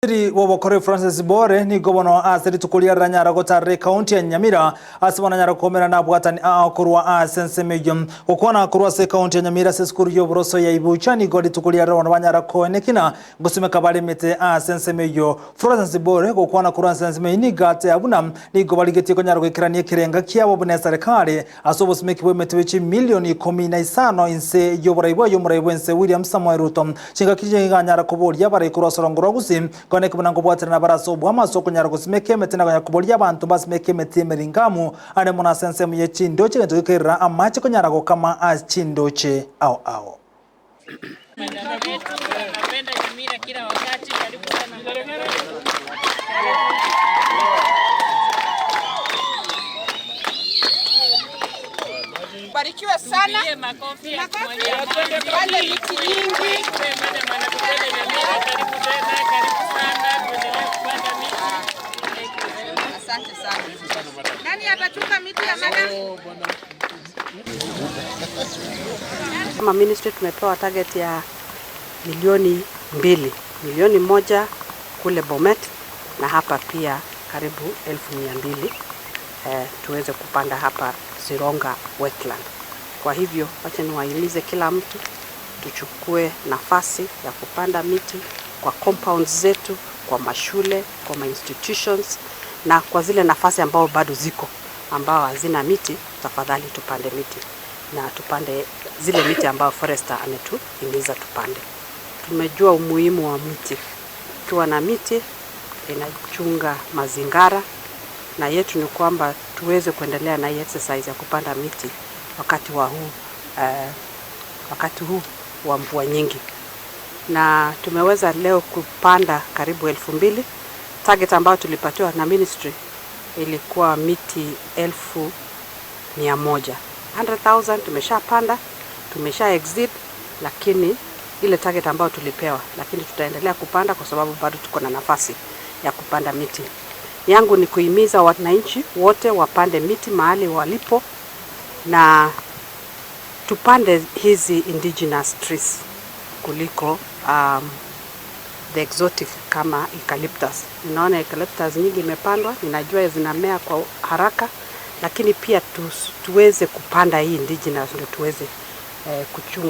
Waziri wa Bokore Francis Bore nigo bono ase rituko riaranyara gotarera ekaunti ya Nyamira ase bonanyara komera nabwatani ao korwa ase ensemo eywo gokwana korwa ase ekaunti ya Nyamira ase esukuru ya oboroso ya Ibucha nigo rituko riarero bono banyara koenekina gosimeka baremete ase ensemo eywo. Francis Bore gokwana korwa ase ensemo eywo nigo atea buna nigo barigetie konyara goikerania ekerenga kiabo buna eserekari ase obosimeki bwa emete bwe chimilioni 15 inse y'oborai bwaye omorai bwense William Samoei Ruto. Chingaki chiganyara koboria abarai korwa ase orongo rwa Gusii kone buna nkobwaterana bare ase obwamo ase okonyara gosimeka emete na konya koboria abanto basimeke emete emeringamu ande mono ase ensemo ye chindoche egento gekerera amache konyara gokama ase chindoche ao ao. Napenda Nyamira kila wakati. Karibu sana. Barikiwe sana. Tupigie makofi ya Makofi. kumwambia Pande miti nyingi. Madam anatupenda Nyamira. Karibu tena, karibu sana. Tuendelee kupanda miti. Thank you very much. Asante sana. Nani atachunga miti ya madam? Kama ministry tumepewa target ya milioni 2, 1 milioni kule Bomet na hapa pia karibu 200,000 tuweze kupanda hapa Sironga Wetland. Kwa hivyo wacha niwahimize kila mtu tuchukue nafasi ya kupanda miti kwa compounds zetu, kwa mashule, kwa ma institutions na kwa zile nafasi ambao bado ziko ambao hazina miti, tafadhali tupande miti na tupande zile miti ambayo forester ametuhimiza tupande. Tumejua umuhimu wa miti. Ukiwa na miti inachunga mazingara, na yetu ni kwamba tuweze kuendelea na hii exercise ya kupanda miti wakati huu wa mvua nyingi, na tumeweza leo kupanda karibu 2,000. Target ambayo tulipatiwa na ministry ilikuwa miti 100,000. 100,000 tumeshapanda, tumesha exceed, lakini ile target ambayo tulipewa, lakini tutaendelea kupanda kwa sababu bado tuko na nafasi ya kupanda miti. Yangu ni kuhimiza wananchi wote wapande miti mahali walipo na tupande hizi indigenous trees kuliko the exotic kama eucalyptus. Ninaona eucalyptus nyingi imepandwa, ninajua zinamea kwa haraka, lakini pia tuweze kupanda hii indigenous ndio tuweze kuchunga.